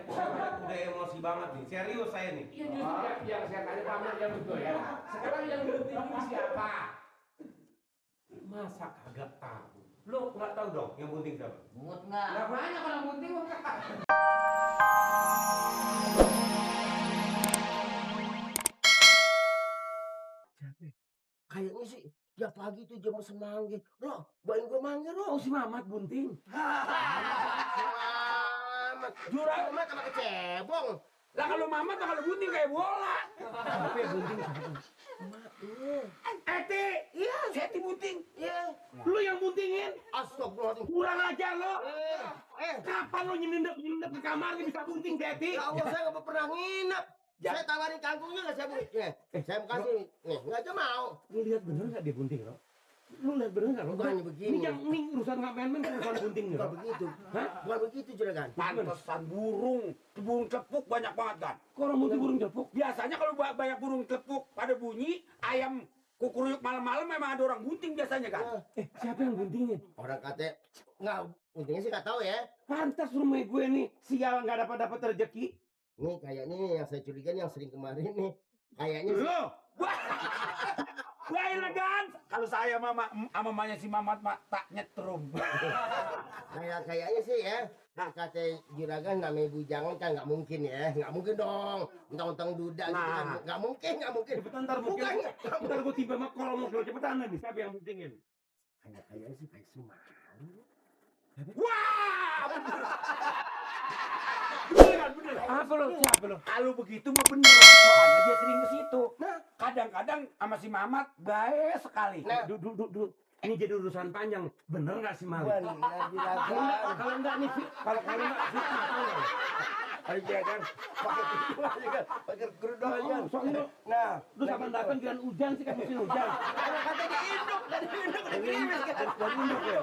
udah emosi banget nih. Serius saya nih. Iya justru yang saya tanya pamer yang betul ya. Sekarang yang bunting ini siapa? Masa kagak tahu? Lo nggak tahu dong yang bunting siapa? Mungut nggak? Lah banyak orang bunting kok. Kayaknya sih tiap pagi tuh jam semanggi. Loh, bawain gue manggil loh. Oh si Mamat bunting. Mamat. Jurang Mamat sama kecebong. Lah kalau Mamat kalau bunting kayak bola. Tapi yang bunting siapa? Eti. Iya. Seti bunting. Iya. Lu yang buntingin? Astagfirullahaladzim. Kurang aja lo. Kapan Kapan lo nyendep ke kamarnya bisa bunting, Teti? Ya Allah, saya nggak pernah nginep. Saya tawarin kangkungnya nggak saya bunting. Saya mau kasih. Nih, nggak aja mau. Lu lihat bener nggak dia bunting lo? Lu lihat bener nggak lo? Bukan begini. Ini urusan nggak main-main, urusan bunting Bukan lo. begitu. Hah? Bukan begitu, Juragan. Pantesan burung cepuk banyak banget kan. Kok orang bunting burung cepuk? Biasanya kalau banyak burung cepuk pada bunyi, ayam kukuruyuk malam-malam memang ada orang bunting biasanya kan. Siapa yang buntingin? Orang kata nggak, buntingnya sih nggak tahu ya. Pantas rumah gue nih sial nggak dapat rezeki. Nih kayaknya yang saya curiga yang sering kemarin nih. Kayaknya sih. Lo, Wah elegan. Kalau saya mama sama mamanya si Mamat tak nyetrum. Kayaknya sih ya. Nah, kata Juragan namanya bujangan kan nggak mungkin ya. Nggak mungkin dong. Mentang-mentang duda gitu kan. Nggak mungkin. cepetan ntar mungkin. Bukannya. Ntar gue tiba sama kalau mau cepetan nih. Siapa yang buntingin? Kayaknya sih kayak Sumaru. Wah. Bener. Apa lo? Siapa lo? Kalau begitu mah bener. Soalnya dia sering ke situ. Nah, kadang-kadang sama si Mamat baik sekali. Nah. Duduk. Ini jadi urusan panjang. Bener nggak sih Mali? Bener Juragan. Kalau enggak nih, kalau enggak fitnah tahu nggak? Ayo Juragan. Pakai kerudung aja kan. Pakai kerudung aja. Soalnya Nah, lu kapan datang dengan hujan sih kan musim hujan. kalau kata diinduk, dari gerimis kan. Dari induk ya.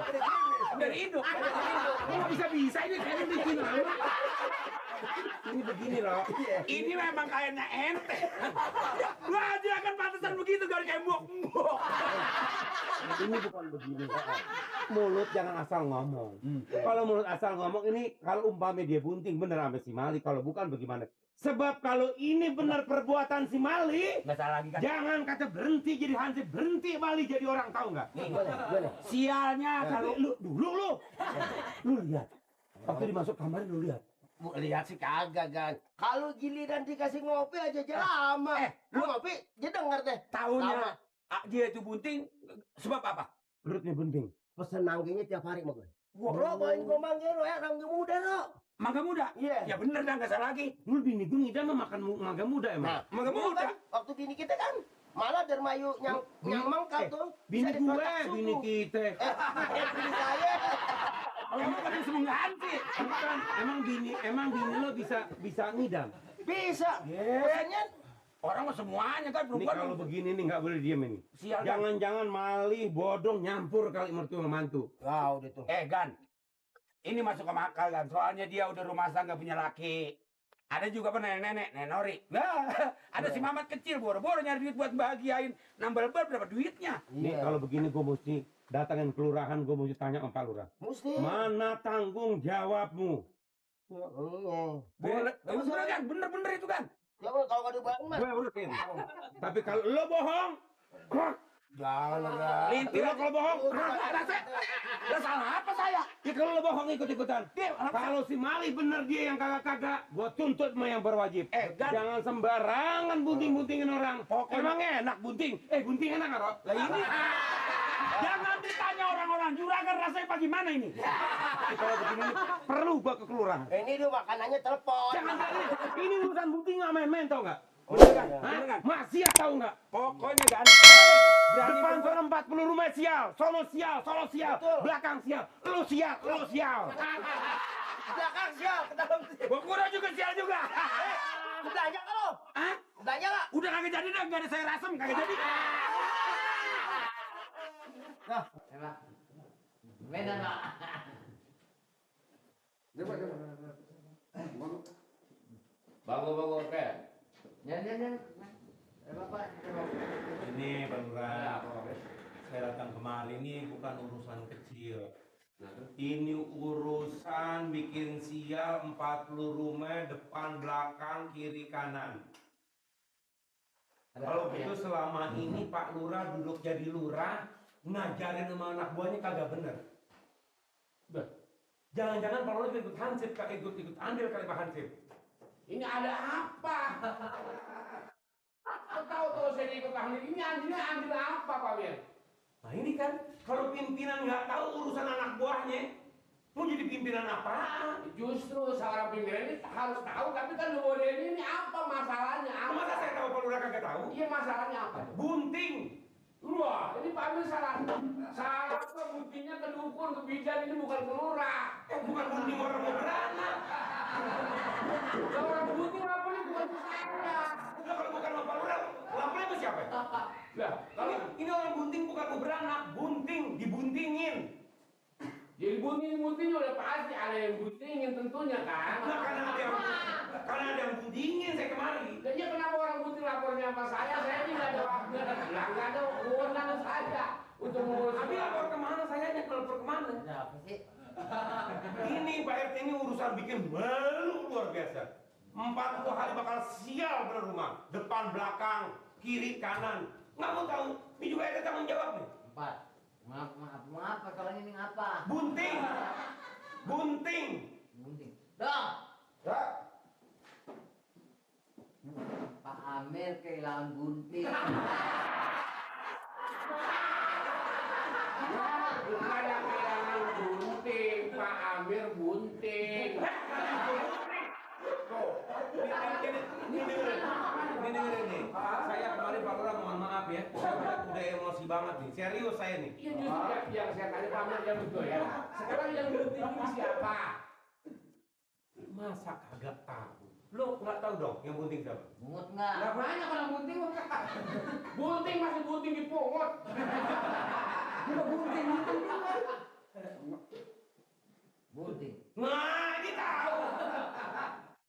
Dari induk. Kok bisa ini kayaknya bikin lama. Ini begini loh. Ini memang kayaknya ente. Wah, dia akan pantesan begitu gak kayak mbok. Ini bukan begini. Mulut jangan asal ngomong. Kalau mulut asal ngomong ini kalau umpamanya dia bunting bener sama si Mali. Kalau bukan bagaimana? Sebab kalau ini benar perbuatan si Mali, Nggak salah lagi kan? jangan kata berhenti jadi hansip, berhenti Mali jadi orang, tahu nggak? Gimana? Sialnya Kalau kalau lu lihat. Waktu dimasuk kamar lu lihat. Lihat sih kagak kan. Kalau giliran dikasih ngopi aja lama. Lu ngopi, dia denger deh. tahunya dia itu bunting sebab apa? Perutnya bunting. Pesan mangginya tiap hari mau gue. Lo bawain gue manggil lo ya, mangga muda lo. Mangga muda? Iya. Ya bener dah, nggak salah lagi. Dulu bini gue ngidam mah makan mangga muda emang. Nah, Mangga dulu muda. kan, waktu bini kita kan malah dermayu yang mangkal tuh. Bini bisa gue, dikotak suku. bini kita. Bini saya. Kamu kan semua ganti. Bukan, emang bini lo bisa ngidam. Bisa. Yes. Pesannya Orang mah semuanya kan Ini perempuan. kalau begini nih nggak boleh diem ini. Sial, Gan. Jangan-jangan malih, bodong, nyampur kali mertua sama mantu. Wah, udah tuh. Gan, ini masuk ke akal kan. Soalnya dia udah rumah tangga punya laki. Ada juga apa nenek-nenek, nenek Nori. Nah, ada si Mamat kecil boro-boro nyari duit buat bahagiain. Nambal bar berapa duitnya? Nih kalau begini gue mesti datangin kelurahan, gue mesti tanya sama Pak Lurah. Mesti. Mana tanggung jawabmu? Boleh. Bener kan? Bener-bener itu kan. Ya kalau nggak dibayang mah. Gue urusin. Tapi kalau lo bohong, krak. Jangan lah. Lintir Lo kalau bohong, Lah salah apa saya? ya kalau lo bohong ikut-ikutan. Kalau si Mali bener dia yang kagak-kagak, gue tuntut sama yang berwajib. Gan. Jangan sembarangan bunting-buntingin orang. Pokoknya- Emang enak bunting? Bunting enak nggak, Rok? Lah ini. Jangan ditanya orang-orang juragan rasanya bagaimana ini? Kalau begini nih, perlu gua ke kelurahan. Ini dia makanannya telepon. Jangan ini urusan bunting nggak main-main, tau nggak? Bener kan? Hah? Bener kan? Masih tahu nggak? Pokoknya kan. Depan sono 40 rumah sial, sono sial, solo sial, Betul. belakang sial, lu sial, lu sial. Belakang sial, ke dalam sial. Bokura juga sial juga. Belanja kan lo? Hah? Belanja nggak? Udah kagak jadi dah, nggak ada sayur asem, kagak jadi. Nah, Beda Pak. Bagus oke. Jangan. Bapak. Ini Pak Lurah, saya datang kemari ini bukan urusan kecil. Ini urusan bikin sial 40 rumah depan belakang kiri kanan. Kalau gitu selama ini Pak Lurah duduk jadi lurah ngajarin sama anak buahnya kagak bener. Jangan-jangan Pak Lurah ikut hansip, ikut andil kali Pak Hansip. Ini ada apa? Tahu saya ikut andil. Ini andil apa Pak Mir? Nah ini kan, kalau pimpinan nggak tahu urusan anak buahnya, mau jadi pimpinan apaan? Justru seorang pimpinan ini harus tahu, tapi kan model ini apa masalahnya? Masa saya tahu Pak Lurah kagak tahu? Iya, masalahnya apa? Bunting. Wah, ini Pak Amir salah. Salah kok, buktinya ke dukun, ke bidan, ini bukan ke lurah. Bukan bunting orang mau beranak. Orang bunting lapornya bukan ke saya. Lah kalau bukan Pak Lurah, lapornya ke siapa? Lah, kalau Ini orang bunting bukan mau beranak, bunting, dibuntingin. jadi bunting-buntingnya udah pasti ada yang buntingin tentunya kan. Nah, karena ada yang buntingin saya kemari. Dan ya kenapa orang bunting lapornya sama saya? Saya ini nggak ada waktu, nggak ada kewenangan saja untuk mengurus. Tapi lapor kemana saya hanya lapor kemana? Ada apa sih? Ini Pak RT ini urusan bikin malu luar biasa. 40 hari bakal sial bener rumah, depan belakang, kiri kanan. Nggak mau tahu, ini juga ada tanggung jawab nih. 4. Maaf, masalahnya ini apa? Bunting, bunting. Bunting. Dong. Ya. Pak Amir kehilangan bunting. Bukan yang kehilangan bunting, Pak Amir bunting. Ini dengerin nih. Saya kemarin Pak Lurah mohon maaf ya. Saya udah emosi banget nih. Serius saya nih. Iya justru yang saya tanya Pak Amir yang betul ya. Sekarang yang bunting ini siapa? Masa kagak tahu? Lo nggak tahu dong yang bunting siapa? Mungut nggak? Lah banyak orang bunting kok. Bunting masih bunting di pungut. Bukan bunting juga. Bunting. Nah, ini tahu.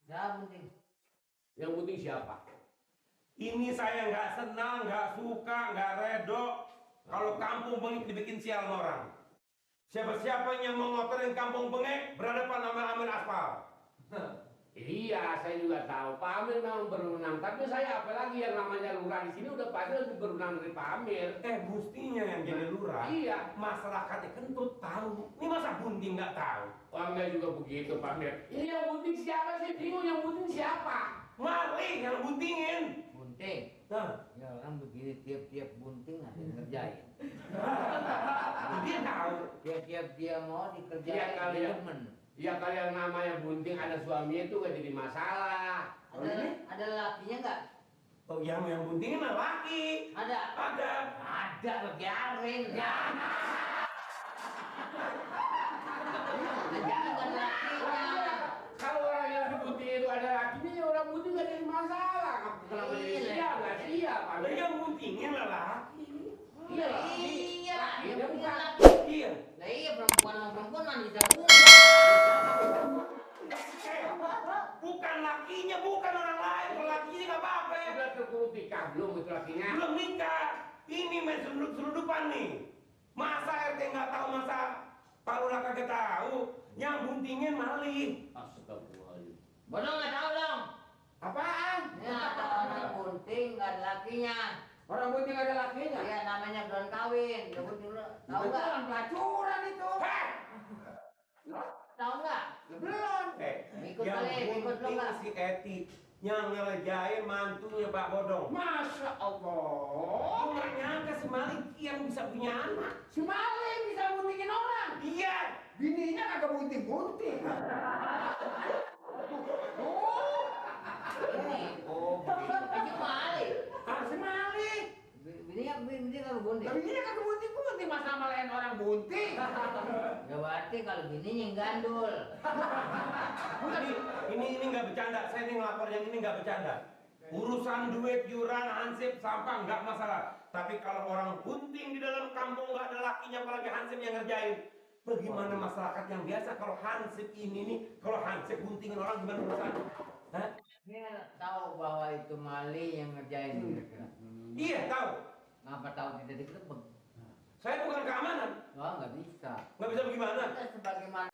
Siapa bunting? Yang bunting siapa? Ini saya nggak senang, nggak suka, nggak redo kalau kampung Bengek dibikin sial sama orang. Siapa-siapa yang mau ngotorin kampung Bengek berhadapan sama Amir Aspal. Iya, saya juga tahu. Pak Amir memang berwenang, tapi saya apalagi yang namanya lurah di sini udah pasti lebih berwenang dari Pak Amir. Mestinya yang jadi lurah, Iya. masyarakatnya kentut tahu. Ini masa bunting nggak tahu? Pak Amir juga begitu, Pak Amir. Ini yang bunting siapa sih? Bingung yang bunting siapa? Maling yang buntingin. Bunting. Nah, Ya orang begini tiap-tiap bunting ada yang ngerjain. dia tahu. Tiap-tiap dia mau Iya dikerjain kali dia ya. demen. Ya kalau yang namanya bunting ada suaminya itu gak jadi masalah. Ada lakinya nggak? Oh, yang buntingin mah laki. Ada. Ada. Ada biarin. Ya. Jadi nggak ada lakinya. Kalau orang yang dibunting itu ada lakinya, ya orang bunting gak jadi masalah. Kenapa jadi Iya. siap? Gak siap, Pak Lah Amir. yang buntingin lah laki. Iya, Iya. laki. Yang Dia punya bukan. laki. Iya. Nah iya perempuan sama perempuan mana bisa Bukan lakinya, bukan orang lain. Kalau lakinya nggak apa-apa. Udah terkurung nikah belum itu lakinya? Belum nikah. Ini main selundup-selundupan nih. Masa RT nggak tahu, masa Pak Lurah kagak tahu. Yang buntingin maling. Astagfirullahaladzim. Bodoh nggak tahu dong. Apaan? Ya ada orang bunting nggak ada lakinya. Orang bunting ada lakinya? Iya namanya belum kawin. Dia bunting lu tahu Itu nggak? orang pelacuran itu. Heh! Tahu nggak? Belum. Ikut Yang kali, ikut lu bunting nggak? si Eti. Yang ngerjain mantunya Pak Bodong. Masya Allah. Oh, nggak nyangka si maling yang bisa punya anak. Si maling bisa buntingin orang. Iya. Bininya kagak bunting-bunting. Ini. Oh, Ini balik. Ah, si maling. Bini kalau bunting. Bininya kagak bunting-bunting. Masa malayan orang bunting? Ya berarti kalau bininya yang gandul. ini nggak bercanda. Saya ini ngelapor yang ini nggak bercanda. Urusan duit, yuran, hansip, sampah nggak masalah. Tapi kalau orang bunting di dalam kampung nggak ada lakinya, apalagi hansip yang ngerjain. Bagaimana masyarakat yang biasa kalau hansip ini nih, kalau hansip buntingin orang gimana urusan? Hah? Dia tahu bahwa itu Mali yang ngerjain kira-kira. Iya tahu. Ngapa tahu tidak dikerebek? Saya bukan keamanan. Wah, nggak bisa. Nggak bisa bagaimana? Kita sebagaimana